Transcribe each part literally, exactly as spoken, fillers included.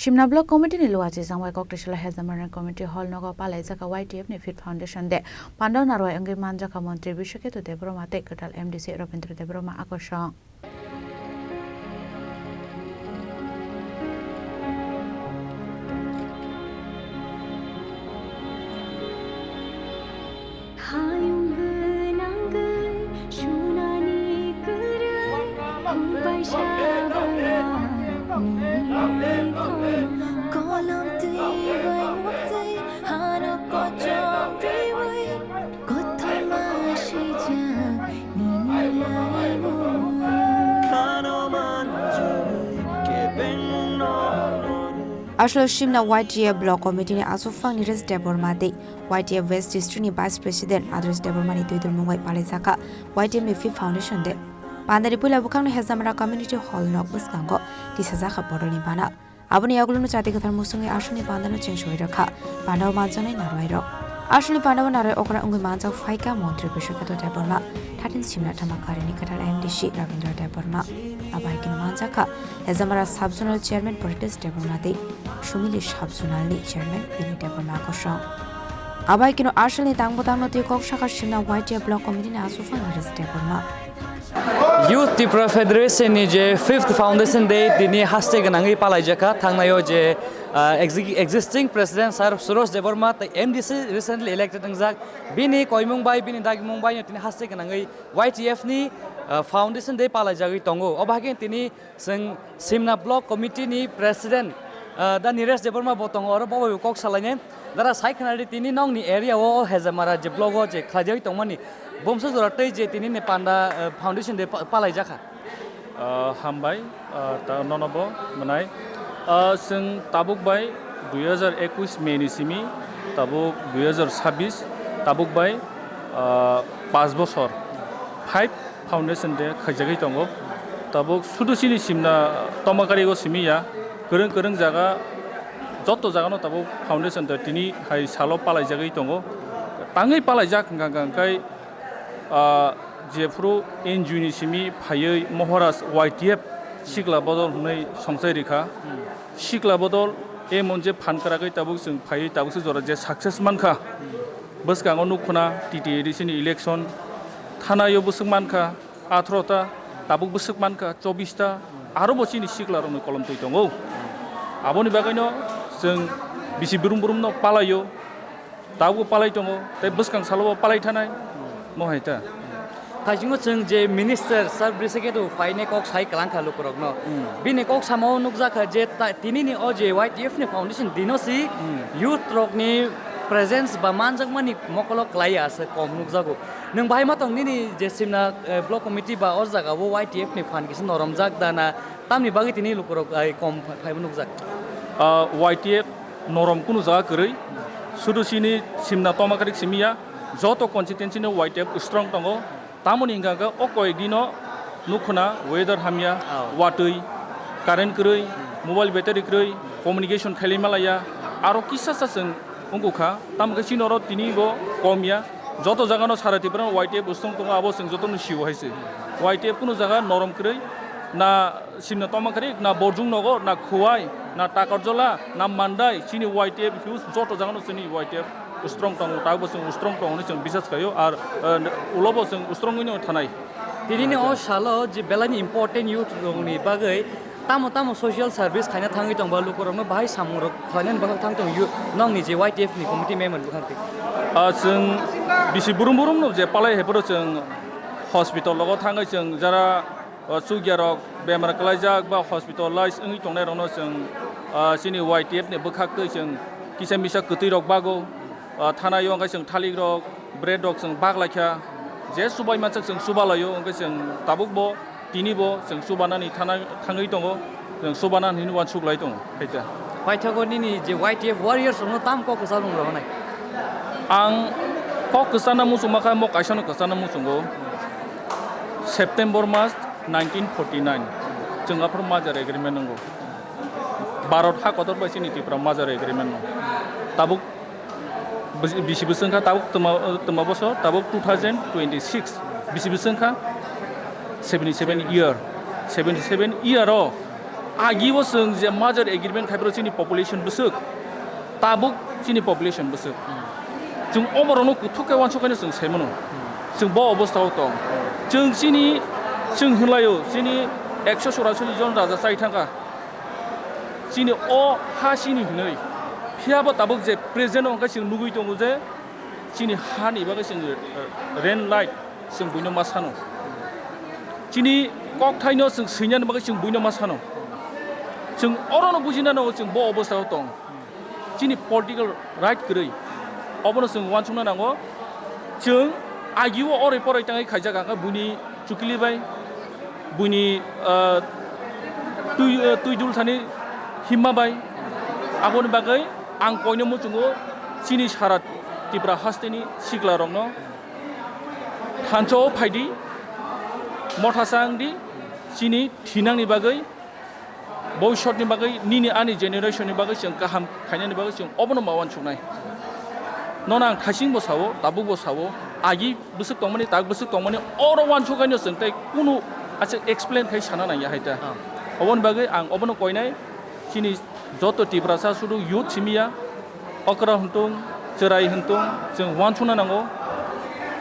Simna Block Committee ni luachi jangbai kok twisalo Hezamara Community Hall nogo palaijak Y T F ni Fit Foundation Day. Pandao narwai wngwi manjakha Montri Biswaketu Debbarma tei kwtal M D C Rabindra Debbarma akosong. Hayung gwnangwi sunani kwrwi, upai sabaya nini kono. Kolom twi bai muktwi hano kochom twiwi, kothoma swijak nini laimung. Khano manjui kebengmung no. Aswk simna Y T F Block Committee ni aswk phang Niresh Debbarma tei Y T F West District ni Vice President Adresh Debbarma ni twi dulmung bai palaijakha Y T F ni Fit Foundation Day. Pandani puila bwkhakni Hezamara Community Hall nok bwskango tisajakha bodolni bana. Aboni yagulono chati kwthar musungwi aswkni pandano cheng soi rwkha, pandao manjaknai narwai rok. Aswkni pandao narwai okra wngwi manjak phaikha Montri Biswaketu Debbarma, thatin simna thamakharini kwtal M D C Rabindra Debbarma. Abo hai kheno manjakha Hezamara Sub Zonal Chairman Paritosh Debbarma tei Sumili Sub Zonal ni Chairman Bini Debbarma kosong. Abo hai kheno aswkni tang bwtangno twi kok sakha simna Y T F Block Committee ni aswk phang Niresh Debbarma. Youth Tipra Federation ni je fifth Foundation Day tini haste gwnangwi palaijakha, thangnaio je, ah, exi-, existing President Sir Suresh Debbarma tei M D C recently elected wngjak, bini koimung bai, bini dagimung bai no tini haste gwnangwi Y T F ni, ah, Foundation Day palaijagwi tongo. Obo hai khe tini chwng Simna Block Committee ni President, ah, da Niresh Debbarma bo tongo, oro bo bai bo kok salainai. Dara sai khna di tini nokni area o Hezamara je block o je khlaijagwi tongmani bomsa jora tei je tini ni panda, eh, foundation de pa-, palaijak kha. Ah, hambai, ah, ta nono bo mwnai. Ah, chwng tabuk bai dui hajar ekwis May ni simi tabuk dui hajar sabis tabuk bai, ah, paanch bosor five Foundation Day khaijagwi tongo. Tabuk sudu chini simna tomakari o simi ya, kwrwng kwrwng jaga, joto jagano tabuk Foundation Day tini hai salo palaijagwi tongo. Tangwi palaijak hwnkha hwnkha khe, ah, jephuru N G O ni simi phaiwi Moharaj Y T F sikla bodol hwnwi songchai rikha. Sikla bodol emon je phan kwragwi tabuk chwng phaiwi tabukse jora je success mankha. Bwskango nukho na T T A D C ni election, thanaio bwswk mankha atharo ta, tabuk bwswk mankha chobbish ta, aro bo chini sikla rokni kolom twi tongo. Aboni bagwino chwng bisi brum brum no palaio, tabukbo palai tongo, tei bwskang salo bo palai thanai, mo hai ta. Thaisingo chwng je minister Sir Brisake to phaine kok sai kwlangkha lukurokno. Hmm. Bini kok samao nukjakha je ta-, tinini o je Y T F ni foundation dino si Hmm. youth rokni presence ba manjakmani mokolo kwlai asa kom nukjago. Nwng bahai ma tong nini je simna, eh, block committee ba o jaga o Y T F ni phan kisa noromjak da na tamni bagwi tini lukurok ai kom pha-, phaibo nukjak? Ah, Y T F norom kunu jaga kwrwi. Sudu chini simna tomakari simi ya. Joto constituency ni Y T F strong tongo. Tamoni hingka khe o koyek dino nukho na weather hamya, Oh. watwi, current kwrwi, mobile battery kwrwi, communication khailai malaya, aro kisa sa chwng wngkha. Tamo khe chini oro tini bo kom ya. Joto jaga no sara Tripura Y T F bwswng tongo, abo chwng joto no sio hai se. Y T F kunu jaga norom kwrwi na simna toma kwrwi, na Borjung Nogo, na Khowai, na Takarjola, na Mandai, chini Y T F huge joto jaga no chini Y T F strong tongo, tabuk bo chwng strong tongo hinwi chwng bisas khaio, ar, eh, ulo bo chwng strong wngwi no thanai. Tinini o salo je belai ni important youth rokni bagwi tamo tamo social service khaina thangwi tongba lukurokno bahai samung rok khlainani bwkhak thang tong youth nokni je Y T F ni committee member bwkhak twi. Ah, chwng bisi burum burum no je palai hai phuru chwng hospital logo thangwi chwng jara, ah, chukya rok bemar kwlaijak ba hospitalize wngwi tongnai rokno chwng, ah, chini Y T F ni bwkhak twi chwng kisa misa kwtwi rok bago, ah, thana yo hwnkhe chwng thalik rok, bread rok chwng bak lai kha, je chubai mansak chwng chuba lai o, hwnkhe chwng tabuk bo tini bo chwng chubanani thana thangwi tongo, chwng chubanan hinwi uansuk lai tongo, hai ta. Paithago nini je Y T F warriors rokno tam kok kwchal mung rok nai? Ang kok kwchana muchungma kha, mo kaisa no kwchana muchungo. September mas nineteen forty nine chwng aphuru merger agreement nango. Bharat ha kotor bai chini Tripura merger agreement no. Tabuk bisi, bisi bwswng kha, tabuk twma, twma bosor, tabuk two thousand twenty six, bisi bwswng kha, seventy seven year, seventy seven year o Agi o chwng je merger agreement khai phuru chini population bwswk, tabuk chini population bwswk. Chwng oborokno kuthuk khe uansuk khaino chwng sai mano. Chwng bo obostha o tong. Chwng chini, chwng hwnlaio, chini ekso chorasori jon raja chai thangkha. Chini o ha chini hwnwi. Phiya bo tabuk je present o hwnkhe chwng nugwi tongo je chini hani bagwi chwng, eh, rent light chwng buino ma sano. Chini kokthaino chwng swinani bagwi chwng buino ma sano. Chwng orono bujina nango chwng bo obostha o tong. Chini political right kwrwi. Obono chwng uansukna nango. Chwng agio oroi poroi tangwi khaijak ang khe buini chukili bai, buini, ah, twi, ah, twi dul thani himma bai. Aboni bagwi ang koino muchungo chini sara Tripura hasteni sikla rokno thansa o phaidi, motha sa wngdi, chini thinangni bagwi, bobisotni bagwi, nini ani generation ni bagwi chwng kaham khainani bagwi chwng obono ma uansuknai. Nono ang thasing bo sao, tabuk bo sao, agi bwswk tongmani, tak bwswk tongmani, oro uansukhaino chwng tei kunu aswk explain khai sana nangya hai ta. Ah. Oboni bagwi ang obono koinai, chini joto Tiprasa sudu youth simiya, okra hwntung, chwrai hwntung, chwng uansukna nango.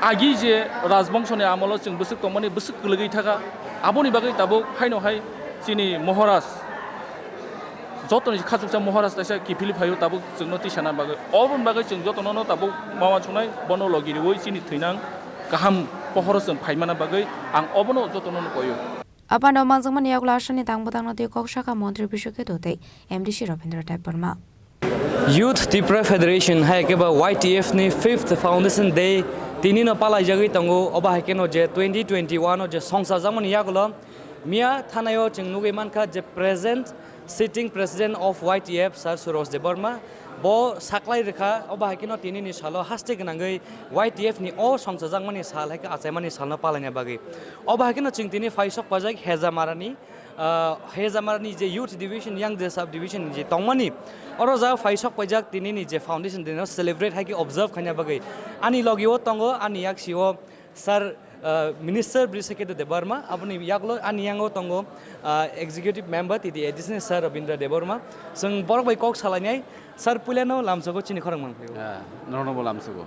Agi je rajbongshoni amolo chwng bwswk tongmani bwswk kwlwgwi thaka, aboni bagwi tabuk haino hai chini Moharaj, jotoni khachuksa Moharaj taisa kiphilwi phaio tabuk chwngno tisana bagwi. Oboni bagwi chwng jotono no tabuk ma uansuknai, bono logi riwi chini thwinang kaham pohoro chwng phaimana bagwi ang obono jotono no koio. Apano manjakmani yagulo asani tang bwtangno twi kok sakha Montri Biswaketu tei M D C Robindra Debbarma. Youth Tipra Federation hai khe ba Y T F ni fifth Foundation Day tini no palaijagwi tongo. Obo hai kheno je twenty twenty-one o je songchajakmani yagulo miya thanai o chwng nugwi mankha je present sitting president of Y T F Sir Suros Debbarma bo saklai rwkha. Obo hai kheno tini ni salo haste gwnangwi Y T F ni o songchajakmani sal hai khe achaimani salno palaina bagwi. Obo hai kheno chwng tini phaisok pajak Hejamarani, ah, Hejamarani je youth division, young je sub division je tongmani, oro ja phaisok paijak tini ni je foundation day no celebrate hai khe observe khaina bagwi. Ani logi o tongo, ani yaksi o Sir, ah, Minister Biswaketu Debbarma, aboni yagulo ani yango tongo, ah, Executive Member T D A D C ni Sir Robindra Debbarma. Chwng borok bai kok salainai, Sir, puilano lamsogo chini khorang mang phaio. Ah, norokno bo lamsogo.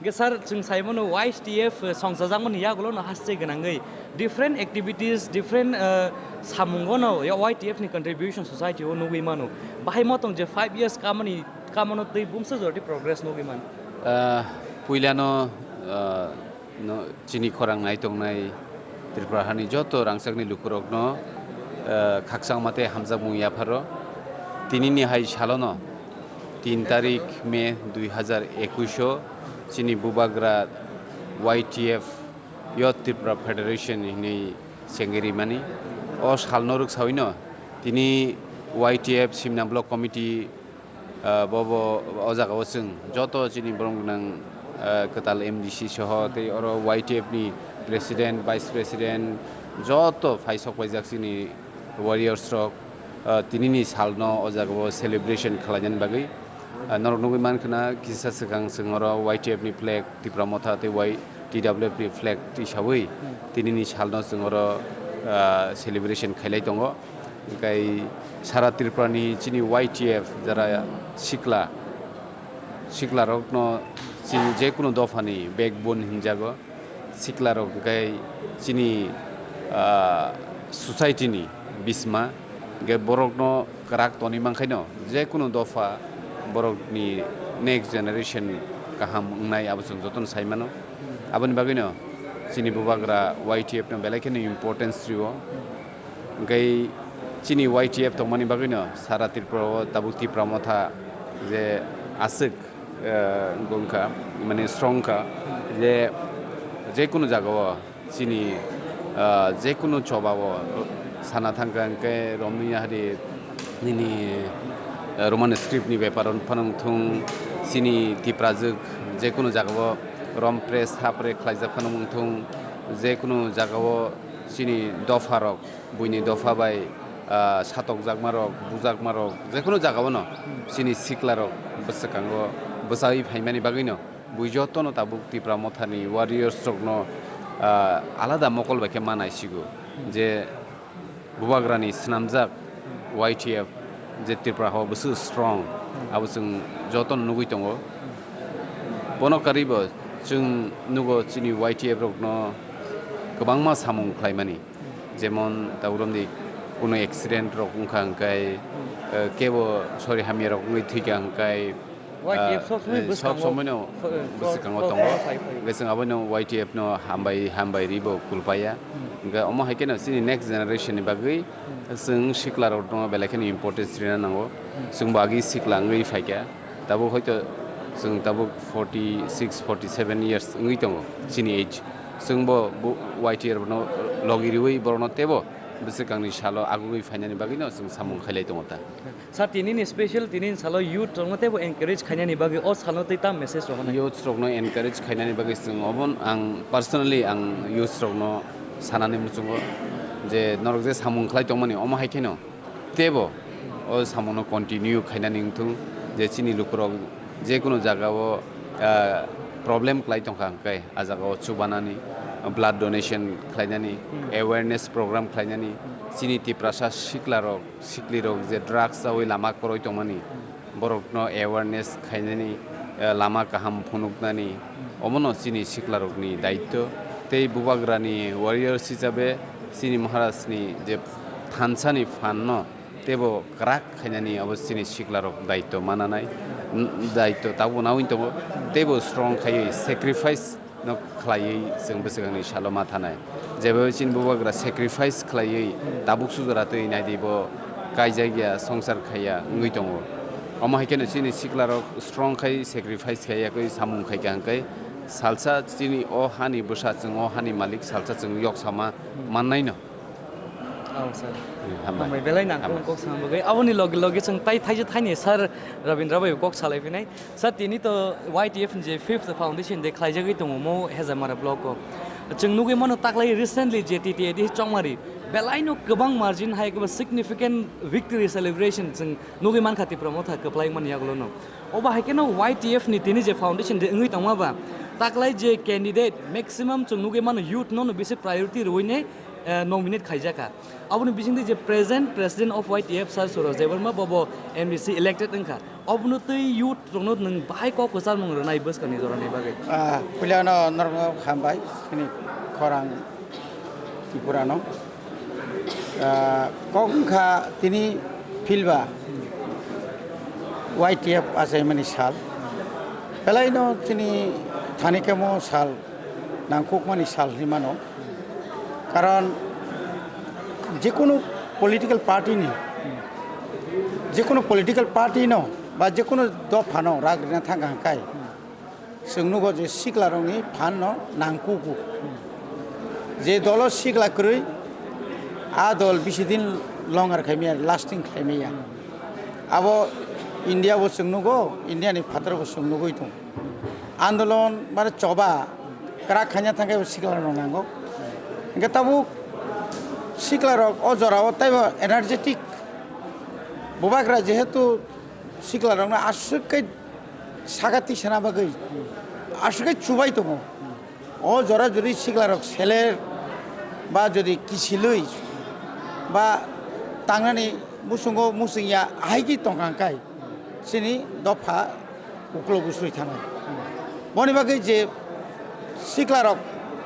Hwnkhe sir, chwng sai mano Y T F songchajakmani yagulo no haste gwnangwi different activities, different, uh, samungo no Y T F ni contribution society o nugwi mano. Bahai motong je five years kamani, kamano twi bumsa jora twi progress nugwi mano. Ah, puilano, ah, no, chini khorang nai tongnai Tripura hani joto rangchakni lukurokno, eh, khakchangma tei hamjakmung yapharo. Tinini hai salono, tin tarik May dui hazar ekush o chini bubagra Y T F, Youth Tripura Federation hinwi chengwi rimani. O salno rwksawino tini Y T F Simna Block Committee, ah, bo, bo, o jaga o chwng joto chini borok gwnang, ah, kwtal M D C soho tei oro Y T F ni president, vice president joto phaisok paijak chini warriors rok, ah, tinini salno o jaga o celebration khlainani bagwi, ah, norok nugwi mankha na kisa swkang chwng oro Y T F ni flag, Tipra Motha tei Y T W F ni flag tisawi tinini salno chwng oro, ah, celebration khailai tongo. Hwnkhe sara Tripura ni chini Y T F jara sikla, sikla rokno chini jekunu dophani backbone hinjago. Sikla rok hwnkhe chini, ah, society ni bisma, hwnkhe borokno kwrak tonwi mankhaino jekunu dopha borokni next generation kaham wngnai abo chwng jotono sai mano. Aboni bagwino chini bubagra Y T F no belai kheno importance rio. Hwnkhe chini Y T F tongmani bagwino sara Tripura o tabuk Tipra Motha je aswk, eh, wngkha, mane strong kha je, jekunu jagao chini, ah, jekunu choba o sana thangkha, hwnkhe romni yahari nini, eh, Roman script ni bepar phano wngthung, chini Tiprajwk jekunu jagao rom press hapre khlaijak phano wngthung, jekunu jagao chini dopha rok, buini dopha bai, ah, satokjakma rok, bujakma rok, jekunu jagao no chini sikla rok bwswkango bwchawi phaimani bagwi no bui jotono tabuk Tipra Mothani warriors rokno, ah, alada mokol bai khe ma naisigo je bubagrani swnamjak Y T F je Tripura hao bwswk strong, abo chwng jotono nugwi tongo. Bono karwibo chwng nugo chini Y T F rokno kwbangma samung khlaimani, jemon tabuk romdi kuno accident rok wngkha hwnkhe, eh, kebo sori hamya rok wngwi thwikha hwnkhe, Y T F ah, sob somoi eh, bwskango sob somoi no fo-, eh, bwskango fo-, tongo. Fo-, fo-, fo-, Hwnkhe chwng abono Y T F no hambai, hambai ribo kulpaya. Hmm. Hwnkhe omo hai kheno chini next generation ni bagwi Hmm. chwng sikla rok no belai kheno importance rina nango. Hmm. Chwng bo agi sikla wngwi phaikha. Tabuk hoito chwng tabuk forty six, forty seven years wngwi tongo chini age. Chwng bo bo Y T F no logi riwi borok no tebo bwswkangni salo agugwi phainani bagwi no chwng samung khailai tongo ta. Sir, tinini special, tinini salo youth rokno teibo encourage khainani bagwi o salo tei tam message rok hono? Youth rokno encourage khainani bagwi chwng obo ang personally ang youth rokno sanani muchungo je norok je samung khlai tongmani omo hai kheno teibo o samungno continue khainani wngthung je chini lukurok jekunu jagao, ah, problem khlai tongkha hwnkhe a jagao chubanani, blood donation khlainani, Hmm. awareness program khlainani, chini Tiprasa siklarok siklirok je drugs chawi lama kwrwi tongmani, borokno awareness khainani, eh, lama kaham phunuknani, omono chini siklarokni daityo. Tei bubagrani warriors hisabe chini Maharajni je thansani phanno teibo kwrak khainani abo chini siklarok daityo mananai, n-, daityo tabuk naui tongo, teibo strong khaiwi sacrifice no khlaiwi chwng bwswkangni salo ma thanai. Jeba chini bubagra sacrifice khlaiwi tabuk sujora twi naidi bo kaijak ya, songsar khaiya wngwi tongo. Omo hai kheno chini siklarok strong khai sacrifice khai yakwi samung khai kha hwnkhe salsa chini o hani bwsa chwng o hani malik salsa chwng yok sama mannai no. Oh, sir. Hmm, hambai. Hambai, belai nang Hambai. Kok samung bagwi. Aboni logi logi chwng tai thaisa thaini sir Rabindra bai kok salai phinai. Sir, tini to Y T F ni je fifth foundation day khlaijagwi tongo mo Hezamara block o. Chwng nugwi mano taklai recently je T T A D Chongmari belaino kwbang margin hai kwbang significant victory celebration chwng nugwi mankha Tipra Motha kwplai mani yagulo no. Obo hai kheno Y T F ni tini je foundation day wngwi tongma ba taklai je candidate maximum chwng nugwi mano youth no no bisi priority rwui ne, eh, nominate khaijaka. Aboni bisingtwi je present president of Y T F sir Suraj Debbarma bobo M D C elected wngkha. Obono twi youth rokno nwng bahai kok kwcharmung rwnai bwskangni jorani bagwi? Ah, puilano norokno hambai, chini khorang Tripurano. Ah, kok wngkha tini philba Y T F achaimani sal. Belaino chini thani kemo sal, nangkukmani sal hinwi mano. Karon jekunu political party ni, jekunu political party no ba jekunu dopha no rak rina thangkha hwnkhe, chwng nugo je siklarokni phan no nangkugo. Je dolo sikla kwrwi, a dol bisi din longer khaimaya, lasting khaimaya. Abo India bo chwng nugo, India ni phataro bo chwng nugwi tongo. Andolon mane choba kwrak khaina thangkhe bo sikla rok nango. Hingke tabuk sikla rok o jora o taibo energetic. Bubagra jehetu sikla rokno aswk khe saka tisana bagwi aswk khe chubai tongo. O jora jodi sikla rok seler ba jodi kisilwi ba tangnani musungo musungya ahai khe tongkha kai chini dopha uklok usui thanai. Boni bagwi je siklarok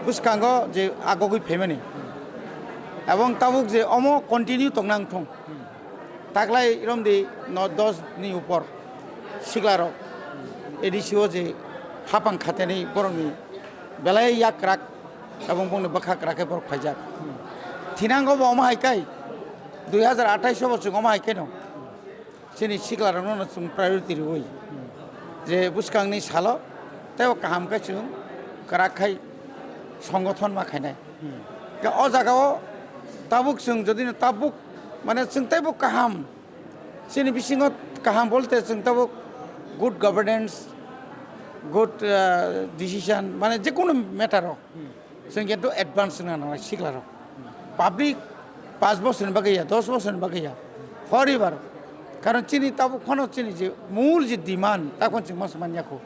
bwskango je agogwi phaimani, ebong tabuk je omo continue tongna wngthung. Taklai romdi no dos ni upor siklarok A D C o je hapang khateni borokni belai yak kwrak ebong bongni bwkha kwrak khe borok phaijak. Thinango bo omo hai kai dui hazar athais o bo chwng omo hai khe no. Chini siklarokno no chwng priority rwui je bwskangni salo teibo kaham khe chwng kwrak khai songothon ma khainai. Khe o jagao tabuk chwng jodi no tabuk mane chwng teibo kaham chini bisingo kaham bolte chwng tabuk good governance, good, ah, decision mane jekunu matter o. Chwng kintu advance wngna nangnai siklarok. Public paanch bosorni bagwi ya, dos bosorni bagwi ya. Forever. Karon chini tabuk phano chini je mul je demand, takhon chwng mas manya kho.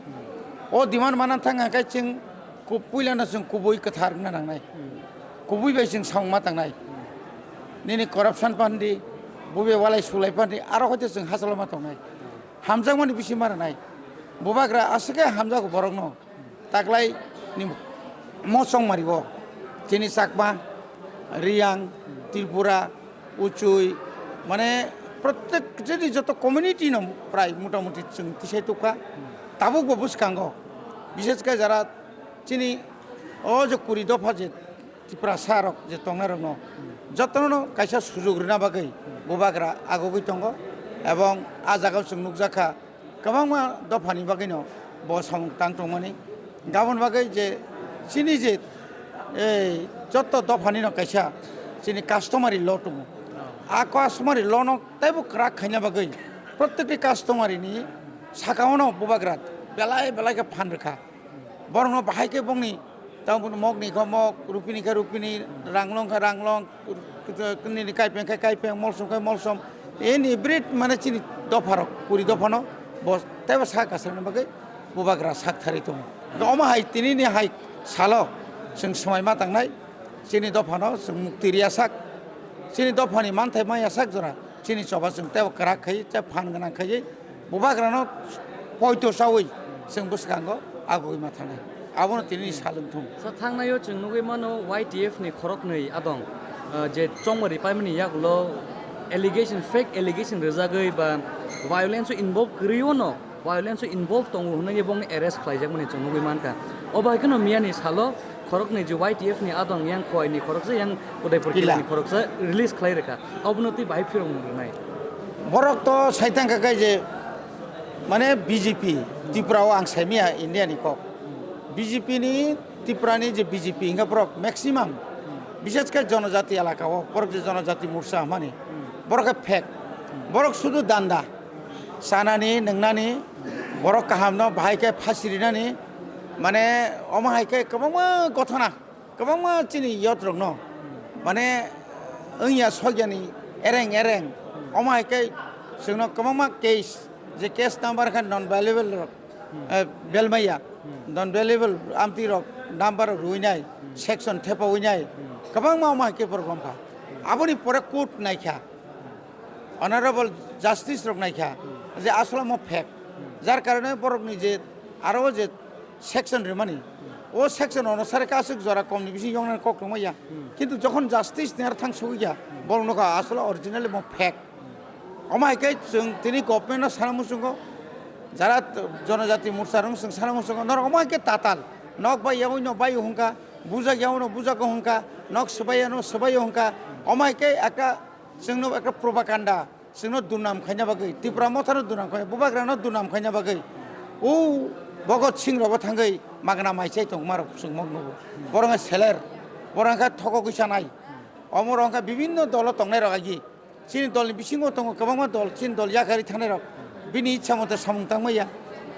O demand mana thang khe chwng ku-, puilano chwng kubui kwthar wngna nangnai. Kubui bai chwng samung ma tangnai. Nini corruption pandi, Bubagra walai sulai phani aro hoite chwng hachalo ma tongnai. Hamjakmani bisi ma rwnai. Bubagra aswk khe hamjago borokno. Taklai ni mo chongmari o. Chini Chakma, Riyang, Tripura, Uchui, mane protek chini joto community no prai motamuti chwng tisai tukha. Tabuk bo bwskango. Bishesh khe jara chini o je kuri dopha je Tiprasa rok je tongnai rokno jotono kaisa sujok rwna bagwi Bubagra agogwi tongo, ebong a jagao chwng nukjakha kwbangma dophani bagwino bo samung tang tongmani. Gabon bagwi je chini je ei joto dophanino kaisa chini customary law tongo, a customary law no teibo kwrak khaina bagwi prottekti customary ni saka-ono Bubagra belai belai khe phan rwkha. Borokno bahai khe bongni tamo mokni khe mok, rupini khe rupini, ranglong khe ranglong, nini kaipeng khe kaipeng, molsom khe molsom. Ini brit mane chini dopharok, kuri dophano bo teibo sak kasarni bagwi Bubagra sak tharwi tongo. Omo hai tinini hai salo chwng swmai ma tangnai, chini dophano chwng mukti riya sak, chini dophani manthai maya sak jora, chini choba chwng teibo kwrak khai, tei phan gwnang khai. Bubagrano poito chaui chwng bwskango agugwi ma thangnai. Abono tini salwng thung. Sa thangnaio chwng nugwi mano Y T F ni khoroknwi adong, ah, je chongmari paimani yagulo allegation, fake allegation rwjagwi ba violence o involve kwrwio no, violence o involve tongo hwnwi bongni arrest khlaijakmani chwng nugwi mankha. Obo hai kheno miyani salo khoroknwi je Y T F ni adong yang Khowai ni khoroksa yang Udaipur Kila. Kila ni khoroksa release khlai rwkha. Obono twi bahai phirong rwnai. Borok to saitang kha kai je, mane B J P Tripura o ang saimia India ni kok. B J P ni Tripura ni je B J P hingka borok maximum, bishesh khe jonojati elaka o borok je jonojati morcha hwnmani, borok khe fake. Borok sudu danda, chanani, nwngnani, borok kahamno bahai khe phasi rinani, mane omo hai khe kwbangma gothona. Kwbangma chini youth rokno, mane, wngya sokyani ereng ereng, omo hai khe chwngno kwbangma case, je case number khe non bailable rok, eh, belmaya, non bailable amtwi rok number rok rwinai, section thepa winai, kwbangma omo hai khe borok romkha. Aboni pore court naikha, honorable justice rok naikha, je asole omo fake, jar karone borokni je aro je section rimani. O section onusare khe aswk jora komni bising yoknani kok tongma ya. Kintu jokhon justice ni aro thang sogwi ya, borok nokha asole originally bo fake. Omo hai khe chwng tini government no sana muchungo, jara t-, jonojati morcha rok chwng sana muchungo, norok omo hai khe tatal. Nok bai yaui no bai hwnka, bujak yaui no bujak hwnka, nok swbai ya no swbai hwnka. Omo hai khe ekta chwngno ekta propaganda. Chwngno dunam khaina bagwi, Tipra Mothano dunam khaina, Bubagrano dunam khaina bagwi, o Bhagat Singh rogo thangwi magna mai chai tongma rok chwng mok nugo. Borok wngkha seler, borok wngkha thokogwi chanai. Omo rok wngkha bibinno dolo tongnai rok agi. Chini dolni bisingo tongo kwbangma dol, chini dol yakarwi thangnai rok. Bini ichha mote samung tangmaya.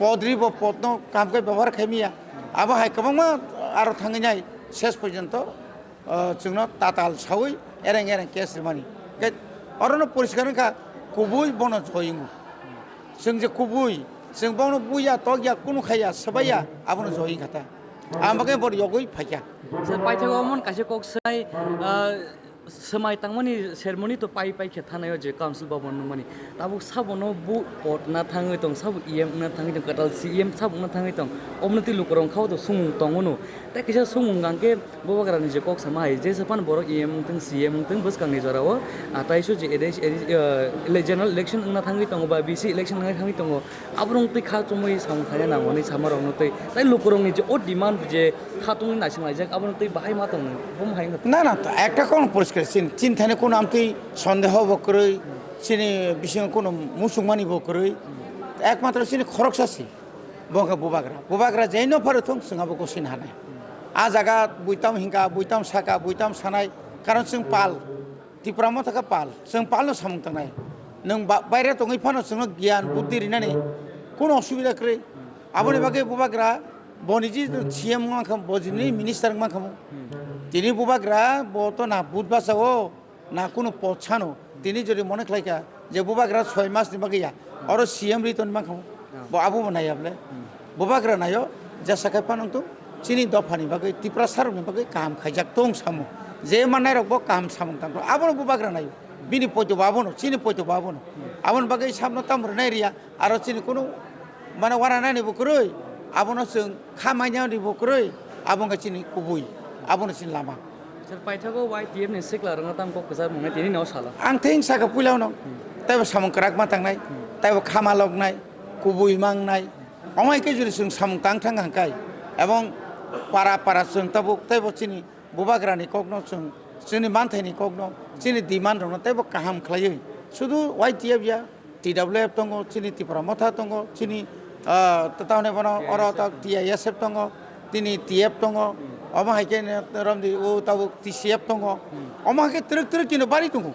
Podri bo podno kaham khe bebohar khaimaya. Abo hai kwbangma aro thangwi nai ses porjonto. O, chwngno tatal saui ereng ereng case rwmani. Khe orono poriskar wngkha, kubui bono joingo. Chwng je kubui, chwng bono buya, tokya, kunu khaya, swbaiya, abono join kha ta. Ang bagwi bo yogwi phaikha. Sir, paithakgo omo kaisa kok sai, ah, swmai tangmani ceremony to pai pai khe thanaio je council bhaban nungmani. Tabuk sabono bu pot na thangwi tong, sabo E M na thangwi tong, kwtal C E M sabo na thangwi tong. Omono twi lukurok kha to sumung tongo no. Tei kisa sumung hwnkhe Bubagrani je kok sama hai, jesa phano borok E M wngthung, C E M wngthung, bwskangni jorao, ah, taiso je ede-, ede-, ah, ele-, general election wngna thangwi tongo ba V C election wngna thangwi tongo, aborok twi kha chumui samung khaina nango hinwi samarokno twi, tei lukurokni je o demand je khatungwi naisinglaijak, abono twi bahai ma tongno, bo hai wngkha. Na, na, to ekta kono poriskar, chini, chini thani kono amtwi sondeho bo kwrwi, chini bisingo kono muchungmani bo kwrwi, ekmatro chini khoroksa si. Bo wngkha Bubagra. Bubagra jai no pharo thung, chwng abo gosini hanai. A jaga buitam hingka, buitam saka, buitam sanai, karon chwng pal. Tipra Motha khe pal. Chwng palno samung tangnai. Nwng ba-, baire tongwi phano chwngno giyan, buddhi rinani kuno osubida kwrwi. Aboni bagwi Bubagra boni ji C M wngkha, bo jini minister wngkha mo. Tini Bubagra bo to na but bachao. Na kunu pot sano, tini jodi mone khlai kha je Bubagra soi mas ni bagwi ya, oro C M ri ton mankha, bo abo bo naiya bole. Bubagra naio, jesa khai phano tong, chini dopha ni bagwi, Tiprasa rok ni bagwi kaham khaijak tong samo. Je mannai rok bo kaham samung tang, abo no Bubagra naio. Bini poito bo abono, chini poito bo abono. Aboni bagwi sabno tamo rwnai riya, aro chini kunu mane waranani bo kwrwi, abono chwng kha mainani bo kwrwi, abo wngkha chini kubui, abono chini lama. Sir, paithago Y T F ni sikla rwngno tamo kok kwchar mwngnai tini no sala. Ang theng saka puilano, taibo samung kwrak ma tangnai, taibo kha ma loknai, kubui mangnai. Omo hai khe jodi chwng samung tang thang hangkai, ebong para para chwng tabuk taibo chini bubagrani kokno chwng, chini manthaini kokno, chini demand rokno teibo kaham khlaiwi. Sudu Y T F ya, T W F tongo, chini Tipra Motha tongo, chini, ah, ta-, tamni bono oro ta T I S F tongo, tini T F tongo, omo hai khe ne romdi o tabuk T C F tongo, omo hai khe twrwk twrwk chini bari tongo.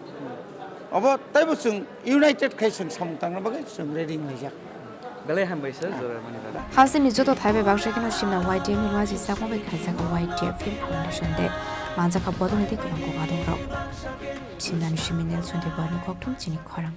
Obo teibo chwng united khai chwng samung tangna bagwi chwng ready wnglaijak. Belai hambai sir, jora mani bagwi. Hasteni joto thai bai baksa kheno Simna Y T F ni waji sakma bai khaijak Y T F Film Foundation Day. Manjakha bodolni tei kwbang kok adongrok. Simnani simi Nelson Debbarma ni kokthum chini khorang.